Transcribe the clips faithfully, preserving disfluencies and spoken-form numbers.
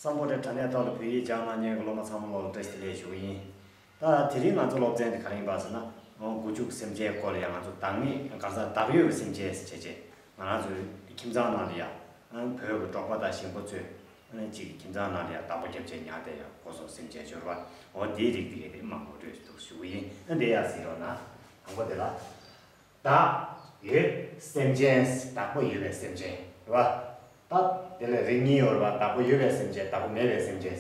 སམ་བྷོ་ཊ་དྲ་གནས་ཐོག་ལ་བོད་ཡིག་སྦྱང་གནང་མཁན་གྱི་སློབ་མ་ཚང་མ་ལོ་ལ་བཀྲ་ཤིས་བདེ་ལེགས་ཞུ་གི་ཡིན། ད་དེ་རིང་ང་ཚོ་སློབ་ཚན་དེ་ག་རེ་ཡིན་པ་ཟེར་ན། ཨོ། སྒོ་ཕྱུགས་སེམས་ཅན་སྐོར་ལ་ཡང་ང་ཚོ་བདག་མེད་ག་རེ་ཟེར། བདག་ཡོད་པའི་སེམས་ཅན་ཟེར་བྱས་བྱས། ང་རང་ཚོའི་ཁྱིམ་ཚང་ནང་ལ་ཡང་བོད་ཀྱི་འབྲོག་པ་དང་ཞིང་པ་ཚོས་ཨ་ནི་གཅིག་གི་ཁྱིམ་ཚང་ནང་ལ་ཡང་བདག་པོ་རྒྱབ་བྱས་ཉར་བསྡད་ཡག་སྒོ་ཟོག་སེམས་ཅན་སྦྱོར་བ། ཨོ། དེའི་རིགས་དེ་གས་དེ་མང་པོ་འགྲོས་འདུག་ཞུ་གི་ཡིན། ཨ། དེ་ཡང་གཟིགས་རོགས་གནང་། དང་པོ་དེ་ལ། བདག་ཡོད་སེམས་ཅན། བདག་པོ་ཡོད་པའི་སེམས་ཅན་རེད་བ། ད་དེ་ལ་རིགས་གཉིས་ཡོད་རེད་བ། བདག་པོ་ཡོད་པའི་སེམས་ཅན། བདག་པོ་མེད་པའི་སེམས་ཅན།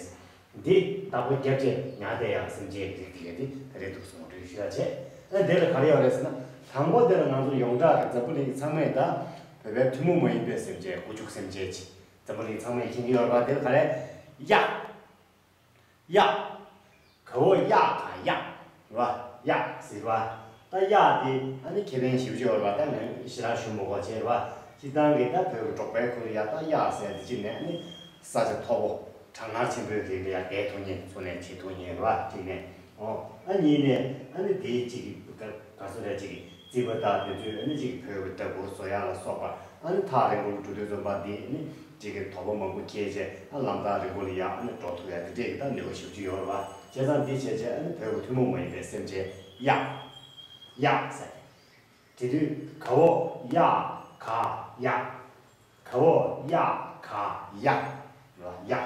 འདི་བདག་པོ་རྒྱབ་བྱས་ཉར་བསྡད་ཡག་སེམས་ཅན་གྱི་རིགས་དེ་གས་དེ་ད་རེས་འདུག་སེ་ངོ་སྤྲོད་ཞུ་ཡ་བྱས། ཨ། དེ་ལ་ག་རེ་ཡོད་རེད་ཟེར་ན། དང་པོ་དེ་ལ་ང་ཚོ་ཡོངས་གྲགས་ཀྱི་འཛམ་བུ་གླིང་ཚང་མས་ད་བོད་པའི་ཐུན་མོང་མ་ཡིན་པའི་སེམས་ཅན། སྒོ་ཕྱུགས་སེམས་ཅན་ཅིག་འཛམ་བུ་གླིང་ཚང་མས་མཁྱེན་གྱི་ཡོད་རེད་བ། དེ་ལ་ག་རེ། གཡག་གཡག་ག་འོ། གཡག་ག་གཡག་རེད་བ། གཡག་ཟེར་བ། ད་གཡག་དེ་ཨ་ནི་ཁེ་ཕན་ཞེ་པོ་ཅིག་ཡོད་རེད་བ། ད་ངས་ཞེ་དྲག་ཞུ་མི་དགོས་བྱས་རེད་བ། སྤྱིར་བཏང་གི་ད་བོད་ཀྱི་འབྲོག་པའི་ཁུལ་ཡ། ད་གཡག་ཟེར་དེ་གཅིག་ནས་ཨ་ནི་ས་ཆ་མཐོ་པོ་གྲང་ངར་ཆེན་པོའི་རིགས་ལ་ཡ་བསྡད་ཐུབ་མཁན། འཚོ་གནས་བྱེད་ཐུབ་མཁན་རེད་བ། གཅིག་ནས། ཨོ། ཨ། གཉིས་ནས་ཨ་ནི་དེའི་གཅིག་གི་ག་ག་ཚོད་རེད། གཅིག་གི་རྩིད་པ་དང་དེ་ཚོའི་ཨ་ནི་གཅིག་གི་བོད་ཀྱི་སྦྲ་གུར་བཟོ་ཡག་ལ་སོགས་པ། ཨ་ནི་ཐག་རིང་པོ་ལ་འགྲོ་དུས་ཙམ་པ་འདི་ནི་གཅིག་གི་དོ་པོ་མང་པོ་འཁྱེར་བྱས། ཨ། ལམ་ཐག་རིང་པོ་ལ་ཡ་ཨ་ནི་འགྲོ་ཐུབ་ཡག་དེ་འདྲས་ཀྱི་ད་ནུས་པ་ཞེ་པོ་ཅིག་ཡོད་རེད་བ། བྱས་ཙང་འདི་བྱས་བྱས་ཨ་ནི་བོད་ཀྱི་ཐུན་མོང་མ་ཡིན་པའི་སེམས་ཅན་གཡག་གཡག་ཟེར། དེ་དུས་ག་འོ། གཡག་ག་གཡག་ག་འོ། གཡག་ག་གཡག་རེད་བ། གཡག་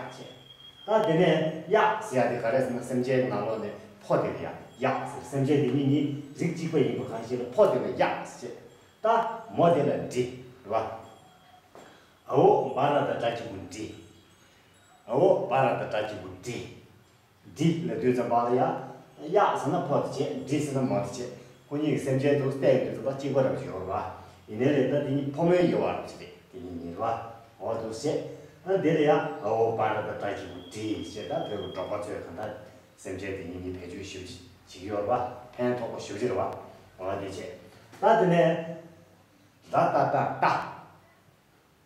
བྱས། ད་དེ་ནས་གཡག་ཟེར་ཡག་དེ་ག་རེ་ཟེར་ན། སེམས་ཅན་ནང་ལོགས་ནས་ཕོ་དེ་ལ་ཡ་གཡག་ཟེར། སེམས་ཅན་དེ་གཉིས་གཉིས་རིགས་གཅིག་པ་ཡིན་པ་གང་ཞིག་ལ་ཕོ་དེ་ལ་གཡག་ཟེར་བྱས། ད་མོ་དེ་ལ་འབྲི་རེད་བ། འ་འོག་བ་ར་བཏགས་སྦྲ་གི་གུ་འབྲི། འ་འོག་བ་ར་བཏགས་སྦྲ་གི་གུ་འབྲི། འབྲི་ལབ་དུས་ཙམ་པ་ལ་ཡ། གཡག་ཟེར་ན་ཕོ་དེ་བྱས། འབྲི་ཟེར་ན་མོ་དེ་བྱས། ཁོ་གཉིས་ཀྱི་སེམས་ཅན་དུ་བལྟས་ཡོང་དུས་ཙམ་པ་གཅིག་པ་འདྲ་པོ་ཅིག་ཡོད་རེད་བ། ཡིན་ནའི་རེད། ད་དེ་གཉིས་ཕོ་མོའི་དབྱེ་བ་འདྲ་པོ་ཅིག་རེད། དེ་གཉིས་གཉིས་རེད་བ། འོ་འདུག་བྱས། ཨ། འདི་ལ་ཡ་འ་འོག་བ་ར་བཏགས་སྦྲ་གི་གུ་འབྲི་བྱས། ད་བོད་ཀྱི་འབྲོག་པ་ཚོས་གང་ལྟར་སེམས་ཅན་དེ་གཉིས་གཉིས་བེད་སྤྱོད་ཞེ་པོ་ཅིག་བྱེད་ཀྱི་ཡོད་རེད་བ། ཕན་ཐོགས་པོ་ཞེ་པོ་ཅིག་རེད་བ། འོ་དེ་བྱས། ད་དེ་ནས་ར་བཏགས་རྟ་རྟ།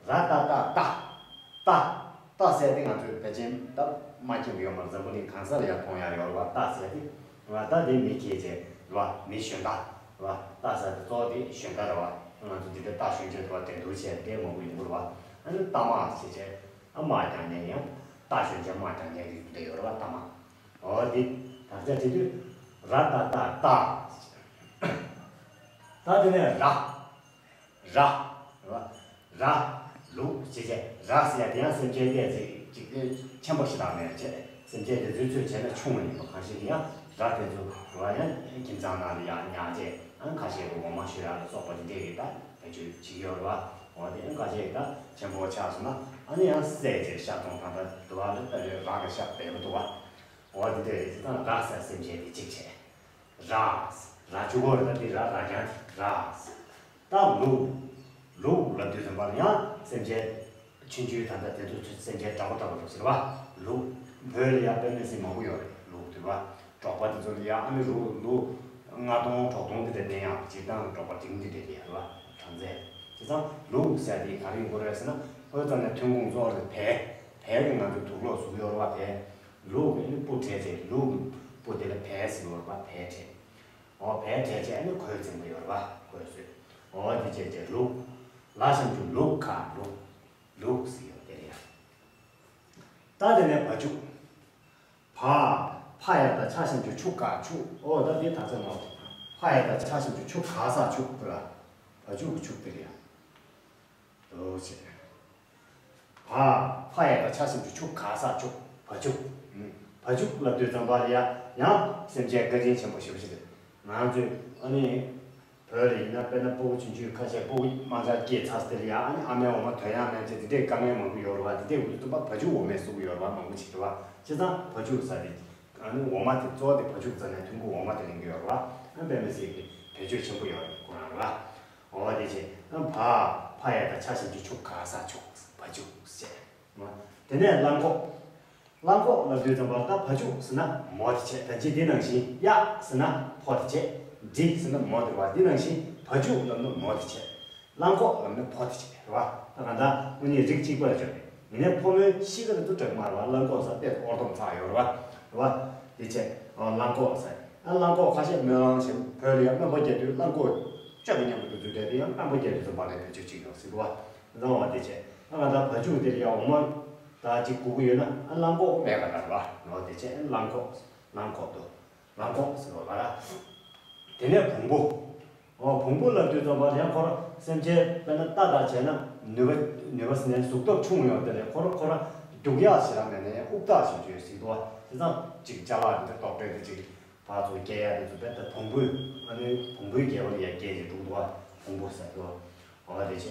ར་བཏགས་རྟ་རྟ། རྟ། རྟ་ཟེར་དེ་ང་ཚོའི་ཕལ་ཆེར་ད་མ་མཁྱེན་པ་ཡོད་མ་རེད། འཛམ་བུ་གླིང་གང་ས་ལ་ཡང་མཐོང་ཡག་ཡོད་རེད་བ། རྟ་ཟེར་དེ། ར་བཏགས་རྟ་དེ་མི་སྐད་ཆ་རེད་བ། མི་ཞོན་རྟ་རེད་བ། རྟ་ཟེར་དེ་གཙོ་བོ་དེ་ཞོན་རྟ་རེད་བ། ང་ཚོ་འདི་འདྲ་རྟ་ཞོན་བྱས་འདུག་བ། འགྲན་བསྡུར་བྱས་དེ་མང་པོ་ཡོང་གི་རེད་བ། ཨ་ནི་རྟ་དམག་ཟེར་བྱས། ཨ། དམག་རྒྱག་མཁན་ཡང་རྟ་ཞོན་བྱས་དམག་རྒྱག་མཁན་རིགས་དེ་འདྲ་ཡོད་རེད་བ། རྟ་དམག་འོ་དེ་དག་ཆ་བྲིས་དུས། ར་བཏགས་རྟ་རྟ། ད་དེ་ནས་ར། ར། ར། ར། ལུག་ཅེས་བྱས། ར་ཟེར་ཡ་དེ་ཡང་སེམས་ཅན་ཏོག་ཙམ་ཅིག་ཆེན་པོ་ཞིག་དང་མེད་བྱས། སེམས་ཅན་དེ་ཚོའི་ཚོད་བྱས་ན་ཆུང་བ་ཡིན་པ་གང་ཞིག་ཡིན་ཡང་། ར་དེ་ཚོ་ར་ཡང་ཁྱིམ་ཚང་ནང་ལ་ཡང་ཉར་བྱས། ཨ། ཁ་ཤས་ཀྱིས་འོ་མ་བཞོ་ཡག་ལ་སོགས་པ་དེ་འདྲས་ཀྱི་ད་བེད་སྤྱོད་བྱེད་ཀྱི་ཡོད་རེད་བ། འོ་དེ་ཡང་ཁ་ཤས་ཀྱིས་ད་ཆེན་པོ་ཆགས་སོང་ན་ཨ་ནི་ཡང་བསད་བྱས་ཤ་ཐུང་ཐང་ད་དུ་བ་ལ་ད་རེ་ར་གི་ཤ་བེད་པ་འདུག་བ། འོ་དེ་འདྲས་རེད། དེ་དང་ར་ཟེར་སེམས་ཅན་དེ་གཅིག་བྱས། ར། ར་གཅིག་པོ་རེད། ད་འདི་ར་ར་རྐྱང་དེ་ར། ད་ལུག་ལུག་ལབ་དུས་ཙམ་པ་ལ་ཡང་སེམས་ཅན་ཆུང་ཆུང་ད་ལྟ་དེ་ཚོ་སེམས་ཅན་འདྲ་པོ་འདྲ་པོ་འདུག་ཟེར་བ། ལུག་བོད་ལ་ཡང་དཔེ་མི་སྲིད་མང་པོ་ཡོད་རེད། ལུག་དེ་བ། འབྲོག་པ་དེ་ཚོ་ལ་ཡང་ཨ་ནི་ལུག་ལུག་ལྔ་སྟོང་དྲུག་སྟོང་དེ་འདྲ་ལྡན་ཡག་སྤྱིར་བཏང་གི་འབྲོག་པ་འབྲིང་དེ་འདྲ་རེད་རེད་བ། གྲངས་ཚད། བྱས་ཙང་ལུག་ཟེར་དེ་ག་རེ་ཡིན་དགོས་རེད་ཟེར་ན། ཁོའི་རྩ་ནས་ཐོན་ཁུངས་གཙོ་བོ་དེ་བལ། བལ་གྱིས་ང་ཚོའི་དུག་སློག་བཟོ་གི་ཡོད་རེད་བ། བལ། ལུག་གི་ཨ་ནི་སྤུ་བྲེགས་བྱས། ལུག་གི་སྤུ་དེ་ལ་བལ་ཟེར་གྱི་ཡོད་རེད་བ། བལ་བྲེགས། འོ་བལ་བྲེགས་བྱས་ཨ་ནི་གོས་བཙེམ་གྱི་ཡོད་རེད་བ། གོས་བཟོས། འོ་དེ་བྱས་བྱས་ལུག་ལ་ཞབས་ཀྱུ་ལུག་ག་ལུག་ལུག་ཟེར་ཡོད་དེ་རེད། ད་དེ་ནས་བ་ཕྱུགས། བ། ཕ་ཡ་བཏགས་ཕྱ་ཞབས་ཀྱུ་ཕྱུ་ག་ཕྱུགས། འོ་ད་དེ་དག་ཆ་ནོར། ཕ་ཡ་བཏགས་ཕྱ་ཞབས་ཀྱུ་ཕྱུ་ག་ས་ཕྱུགས་དེ་ལ། བ་ཕྱུགས་ཀྱི་ཕྱུགས་དེ་རེད། འོ་བྱས། བ། ཕ་ཡ་བཏགས་ཕྱ་ཞབས་ཀྱུ་ཕྱུ་ག་ས་ཕྱུགས། བ་ཕྱུགས། ཨུམ། བ་ཕྱུགས་ལབ་དུས་ཙམ་པ་ལ་ཡ་ཡང་སེམས་ཅན་བཀའ་དྲིན་ཆེན་པོ་ཞེ་པོ་ཞིག་རེད། ང་ཚོས་ཨ་ནི་བོད་ལ་ཡིན་ན་དཔེར་ན་སྤུ་གུ་ཆུང་ཆུང་ཁ་ཤས་སྤུ་གུ་དམར་འབྱར་སྐྱེས་ཚར་དེ་ལ་ཡ་ཨ་ནི་ཨ་མའི་འོ་མ་དོན་ཡག་མེད་ཅེས་དེ་འདྲའི་དཀའ་ངལ་མང་པོ་ཡོད་རེད་བ། དེ་འདྲའི་འུ་ཚོ་ད་བ་ཕྱུགས་འོ་མས་གསོ་གི་ཡོད་རེད་བ། མང་པོ་ཅིག་རེད་བ། བྱས་ཙང་བ་ཕྱུགས་ཟེར་དེ་ཨ་ནི་འོ་མ་དེ་གཙོ་བོ་དེ་བ་ཕྱུགས་རྩ་ནས་ཐོན་ཁུངས་འོ་མ་དེ་ལེན་གི་ཡོད་རེད་བ། ཨ་དཔེ་མི་སྲིད་ཀྱི་བེད་སྤྱོད་ཆེན་པོ་ཡོད་རེད་ཁོ་རང་རེད་བ། འོ་དེ་བྱས། ཨ་བ། ཕ་ཡ་བཏགས་ཕྱ་ཞབས་ཀྱུ་ཕྱུ་ག་ས་ཕྱུགས། བ་ཕྱུགས་ཟེར། དེ་ནས་གླང་གོག་གླང་གོག་ལབ་དུས་ཙམ་པ་ད་བ་ཕྱུགས་ཟེར་ན་མོ་དེ་བྱས། ད་ཅི་འདི་ནང་བཞིན་གཡག་ཟེར་ན་ཕོ་དེ་བྱས། འབྲི་ཟེར་ན་མོ་དེ་རེད་བ། འདི་ནང་བཞིན་བ་ཕྱུགས་ལབ་ན་མོ་དེ་བྱས། གླང་གོག་ལབ་ན་ཕོ་དེ་བྱས་རེད་བ། ད་གང་ལྟར་ཁོ་གཉིས་རིགས་གཅིག་པ་ལ་སྦྱར་ནས། ཡིན་ནའི་ཕོ་མོའི་གཤིས་ཀ་དེ་ཚོ་འདྲ་གི་མ་རེད་བ། གླང་གོག་ཟེར་དེ་ཨོར་ཐོམ་ཚ་ཡོད་རེད་བ། རེད་བ། དེ་བྱས། ཨ་གླང་གོག་ཟེར། ཨ་གླང་གོག་ཁ་ཤས་སྨོན་ལམ་བྱས། བོད་ལ་ཡང་སྨན་པ་རྒྱག་དུས་གླང་གོག་གཅོད་པའི་མཉམ་དུ་འདུག་དུས་དེ་ཡང་སྨན་པ་རྒྱག་དུས་ཙམ་པ་ལ་བེད་སྤྱོད་བྱེད་ཀྱི་ཡོད་ཟེར་གི་བ། རེད་བ། དེ་བྱས། ཨ་གང་ལྟར་བ་ཕྱུགས་དེ་ལ་ཡང་འོ་མ། ད་ཅིག་སྒུག་གི་ཡོད་ན་ཨ་རླངས་ཁོག་མེད་པ་ལ་རེད་བ། འོ་དེ་བྱས་ཨ་རླངས་ཁོག་རླངས་ཁོག་ཏུ་རླངས་ཁོག་ཟེར་བ་ལ་ར། དེ་ནས་བོང་བུ། འོ་བོང་བུ་ལབ་དུས་ཙམ་པ་ཡང་ཁོ་ར་སེམས་ཅན་དཔེར་ན་རྟ་དང་བྱས་ན་ནུས་པ་ནུས་པ་ཟིན་ནས་གཟུགས་སྟོབས་ཆུང་ཡོང་དེ་ནས་ཁོ་ར་ཁོ་ར་རྒྱུག་ཡག་ཞེ་དྲག་མེད་ནས་ཡང་དབུགས་ཐག་ཞེ་པོ་ཅིག་ཟིན་འདུག་བ། དེ་ཙང་ཅིག་ཅ་ལག་འདི་འདྲ་ལྟོགས་སྤྲད་དེ་ཅིག་ཕར་ཚུར་སྐྱེལ་ཡག་དེ་ཚོ་དཔེ་ད་བོང་བུས་ཨ་ནི་བོང་བུའི་རྒྱལ་པོ་ལ་ཡང་སྐྱེལ་ཅིག་འདུག་འདུག་བ། བོང་བུ་ཟེར་འདུག་བ། འོ་དེ་བྱས་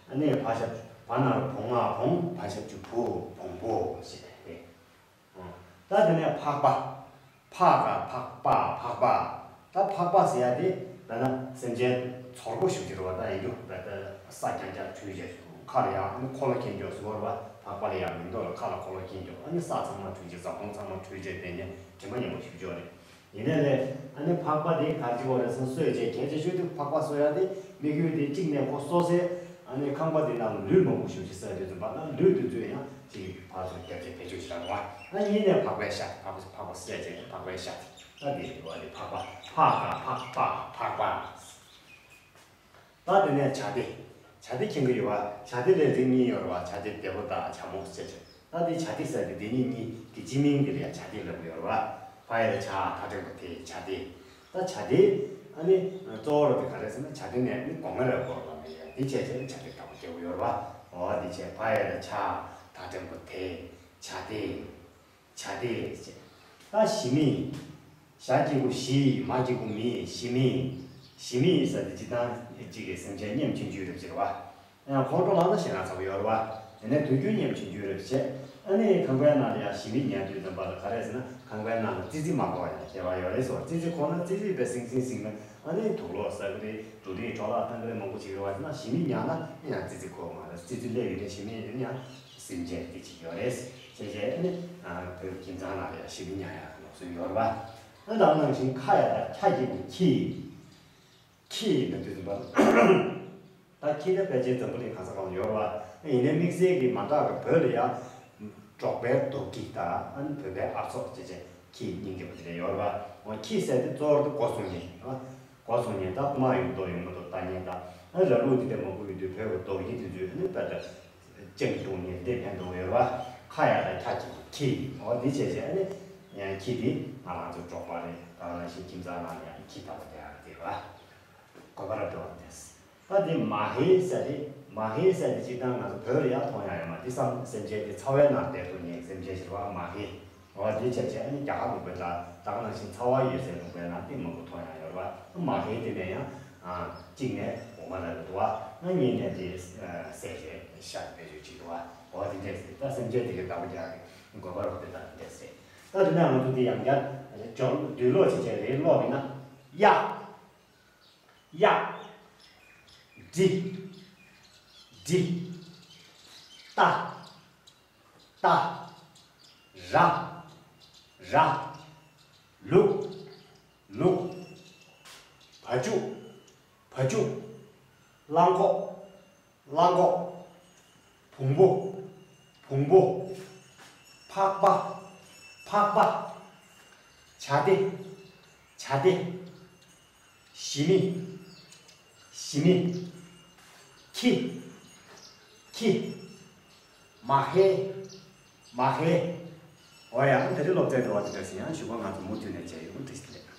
ཨ་ནི་བ་ཞབས་བ་ན་རོ་བོ་ང་བོང་བ་ཞབས་ཀྱུ་བུ་བོང་བུ་ཞེས་རེད། ད་དེ་ནས་ཕག་པ། ཕ་ག་ཕག་པ་ཕག་པ། ད་ཕག་པ་ཟེར་ཡ་དེ་ད་ན་སེམས་ཅན་ཚོར་པོ་ཞིག་གྱུར་བ་ད་ཡིན་རྒྱུ་ད་ད་ས་རྐྱང་རྐྱང་བྲུས་བྱས་ཁ་ལ་ཡང་ཨ་ནི་འཁོར་ལོ་འཁྱེར་འགྱོ་ཟེར་བ་རེད་བ། ཕག་པ་ལ་ཡང་མིང་འདོགས་ལ་ཁ་ལ་འཁོར་ལོ་འཁྱེར་འགྱོ་ཨ་ནི་ས་ཚང་མ་བྲུས་བྱས་འཛག་སྒོང་ཚང་མ་བྲུས་བྱས་དེ་ནས་དྲན་པ་ཉམས་པོ་ཞིག་འགྱོ་རེད། ཡིན་ནའི་ལས་ཨ་ནི་ཕག་པ་དེ་ག་རེ་བྱེད་དགོས་རེད་ཟེར་ན་གསོས་བྱས་གལ་ཆེ་ཤོས་དེ་ཕག་པ་གསོ་ཡ་དེ་དམིགས་ཡུལ་དེ་གཅིག་ནས་ཁོ་གསོ་སའི་ཨ་ནི་ཁང་པ་དེ་ནང་ལུད་མང་པོ་ཞེ་པོ་ཅིག་བསགས་དུས་ཙམ་པ་ན་ལུད་དེ་ཚོས་ཡང་ཅིག་ཕར་ཚུར་རྒྱབ་བྱས་བེད་སྤྱོད་བྱེད་རང་བ། ཨ་གཉིས་ནས་ཕག་པའི་ཤ་ཕག་པ་ཕག་པ་བསད་བྱས་ཕག་པའི་ཤ་དེ་ད་དེ་རེད་བ། དེ་ཕག་པ་ཕ་ག་ཕག་པ་ཕག་པ། ད་དེ་ནས་བྱ་དེ། བྱ་དེ་མཁྱེན་གྱི་ཡོད་བ། བྱ་དེ་ལས་རིགས་གཉིས་ཡོད་རེད་བ། བྱ་དེ་བདེ་པོ་དང་བྱ་མོ་ཟེར་བྱས། ད་དེ་བྱ་དེ་ཟེར་དེ་དེ་གཉིས་གཉིས་ཀྱི་སྤྱི་མིང་དེ་ལ་ཡང་བྱ་དེ་ལབ་ཀྱི་ཡོད་རེད་བ། ཕ་ཡ་ལ་བྱ་ད་འགྲེང་བུ་དེ་བྱ་དེ། ད་བྱ་དེ་ཨ་ནི་གཙོ་བོ་རུ་དེ་ག་རེ་ཟེར་ན་བྱ་དེ་ནས་ནི་སྒོ་ང་རེ་སྐོར་ལ་མི་ཡ་དེ་བྱས་བྱས་ནི་བྱ་དེ་བདག་པོ་རྒྱག་གི་ཡོད་རེད་བ། འོ་དེ་བྱས་ཕ་ཡ་ལ་བྱ་ད་འགྲེང་བུ་དེ་བྱ་དེ། བྱ་དེ་ཟེར། ད་ཞི་མི། ཞ་གི་གུ་ཞི་མ་གི་གུ་མི་ཞི་མི། ཞི་མི་ཟེར་དེ་སྤྱིར་བཏང་གཅིག་གི་སེམས་ཅན་ཉམ་ཆུང་ཆུང་རེད་ཟེར་བ། ཡང་ཁོང་ཁྲོ་ལངས་ན་ཞེད་སྣང་ཚ་པོ་ཡོད་རེད་བ། དེ་ནས་དུས་རྒྱུན་ཉམ་ཆུང་ཆུང་རེད་བྱས། ཨ་ནི་ཁང་པའི་ནང་ལ་ཡང་ཞི་མི་ཉལ་དུས་ཙམ་པ་ལ་ག་རེ་ཟེར་ན་ཁང་པའི་ནང་ལ་ཙི་ཙི་མ་དགོས་པ་ཡང་ཁྱད་པར་ཡོད་རེད་ཟེར་བ། ཙི་ཙི་ཁོག་ན་ཙི་ཙི་དཔེ་སིང་སིང་སིང་ན་ཨ་ནི་དུག་ལོག་ཟ་གི་རེད། འབྲུ་རིགས་འཕྲོ་བརླག་བཏང་གི་རེད། མང་པོ་བྱེད་ཀྱི་རེད་བ། ཡང་ན་ཞི་མི་ཉལ་ན་ཡང་ཙི་ཙི་ཁོག་མ་རེད། ཙི་ཙི་སླེབས་ཡོད་རེད། ཞི་མི་ཡིན་ན་ཡང་སེམས་ཅན་དེ་ཅིག་ཡོད་རེད། བྱས་བྱས་ནི་བོད་ཁྱིམ་ཚང་ནང་ལ་ཡང་ཞི་མི་ཉལ་ཡག་གི་ལུགས་སྲོལ་ཡོད་རེད་བ། ཨ་ད་ག་ནང་བཞིན་ཁ་ཡ་དང་ཁྱ་གི་གུ་ཁྱི། ཁྱི་ལབ་དུས་ཙམ་པ་ད་ཁྱི་ད་ཕལ་ཆེར་འཛམ་བུ་གླིང་གང་ས་གང་ལ་ཡོད་རེད་བ། ཡིན་ནའི་དམིགས་བསལ་གྱི་མ་འདྲ་བའི་བོད་ལ་ཡང་འབྲོག་པའི་རྡོ་ཁྱི་དང་ཨ་ནི་བོད་པའི་ཨ་ཚོགས་བྱས་བྱས་ཁྱི་སྙིང་རྗེ་པོ་དེ་འདྲ་ཡོད་རེད་བ། འོ་ཁྱི་ཟེར་དེ་གཙོ་བོར་དུ་སྒོ་སྲུང་མཁན་རེད་བ། སྒོ་སྲུང་མཁན་དང་དམག་ཡོང་དོ་ཡོང་མ་དོ་ལྟ་མཁན་དང་ཨ་ནི་ར་ལུག་དེ་འདྲ་མང་པོ་ཡོད་དུས་བོད་ཀྱི་རྡོ་ཁྱི་དེ་ཚོས་ཨ་ནི་དཔེ་ད་སྤྱང་ཀི་བརྡུང་ནས་བདེ་ཕན་ཐོགས་ཡོད་རེད་བ། ཁ་ཡ་དང་ཁྱ་གི་གུ་ཁྱི། འོ་འདི་བྱས་བྱས་ཨ་ནི་ཡང་ཁྱི་དེ་ང་རང་ཚོའི་འབྲོག་པ་རེད། ད་ག་ནང་བཞིན་ཁྱིམ་ཚང་ནང་ལ་ཡང་ཁྱི་ལྟ་བུ་དེ་ཡང་རེད་བ། དགོས་པ་ར་འགྲོ་བ་དེ། ད་དེ་མ་ཧེ་ཟེར་དེ། མ་ཧེ་ཟེར་དེ་སྤྱིར་བཏང་ང་ཚོ་བོད་ལ་ཡང་མཐོང་ཡག་ཡོད་མ་རེད། དེ་བསམ་སེམས་ཅན་དེ་ཚ་བའི་ནང་བསྡད་ཐུབ་མཁན་སེམས་ཅན་ཞིག་རེད་བ། མ་ཧེ། འོ་དེ་བྱས་བྱས་ཨ་ནི་རྒྱ་གར་ལུང་པའི་ནང་ད་ག་ནང་བཞིན་ཚ་བ་ཡོད་སའི་ལུང་པའི་ནང་དེ་མང་པོ་མཐོང་ཡག་ཡོད་རེད་བ། མ་ཧེ་དེ་ནས་ཡང་གཅིག་ནས་འོ་མ་ལ་འདུག་བ། གཉིས་ནས་དེ་ཟས་རེད་ཤ་བེད་སྤྱོད་བྱེད་འདུག་བ། འོ་དེ་འདྲས་ཟེར། ད་སེམས་ཅན་དེ་གའི་བདག་པོ་རྒྱག་གི་དགོས་པ་རེད་དེ་ད་འདྲས་ཟེར། ད་དེ་ནས་ང་ཚོ་དེ་ཡང་བསྐྱར་སྦྱོར་སྡུད་ཀློག་བྱེད་བྱས་རེད། ཀློག་ཡིན་ན་གཡག་གཡག་འབྲི། འབྲི། རྟ། རྟ། ར། ར། ལུག་ལུག་བ་ཕྱུགས། བ་ཕྱུགས། གླང་གོག་གླང་གོག་བོང་བུ། བོང་བུ། ཕག་པ། ཕག་པ། བྱ་དེ། བྱ་དེ། ཞི་མི། ཞི་མི། ཁྱི། ཁྱི། མ་ཧེ། མ་ཧེ། འོ་ཡ། ཨ་ནི་ད་རེས་སློབ་ཚན་འགྲོ་བ་དེ་འདྲ་ཞིག་ཡང་གཞུག་གུ་ང་ཚོ་མུ་མཐུད་ནས་མཇལ་ཡོང་། བཀྲ་ཤིས་བདེ་ལེགས།